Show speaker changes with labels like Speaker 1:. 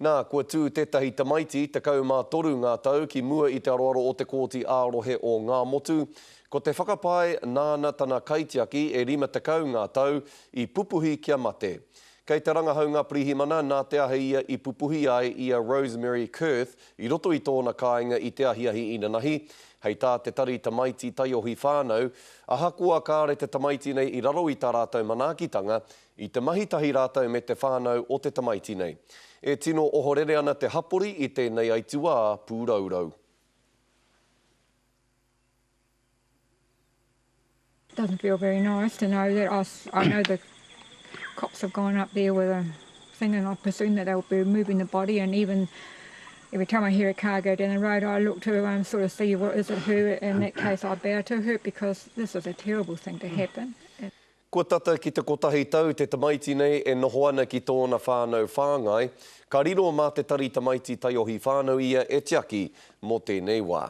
Speaker 1: Nā, kua tū tētahi tamaiti, 13 ngā tau, ki mua i te aroaro o te Kōti ā-Rohe o Ngāmotu. Ko te whakapae, nāna tana kaitiaki, e 50 ngā tau, i pupuhi kia mate. Kei te rangahau ngā pirihimana nā te aha ia i pupuhi ai i a Rosemary Kurth i roto i tōna kāinga i te ahiahi inanahi. Hei tā te Tari Tamaiti Taiohi Whānau, ahakoa kāre te tamaiti nei i raro i tā rātou manaakitanga, I te mahi tahi rātou me te whānau o te tamaiti nei. E tino ohorere ana te hapori i tēnei aituā pūraurau.
Speaker 2: Doesn't feel very nice to know that I, I know the cops have gone up there with a thing and I presume that they'll be moving the body and even every time I hear a car go down the road I look to um, sort of see what is it her in that case I bow to her because this is a terrible thing to happen.
Speaker 1: Kua tata ki te kotahi tau te tamaiti nei e noho ana ki tōna whānau whāngai, ka riro mā te Tari Tamaiti Taiohi Whānau ia e tiaki mō tēnei wā.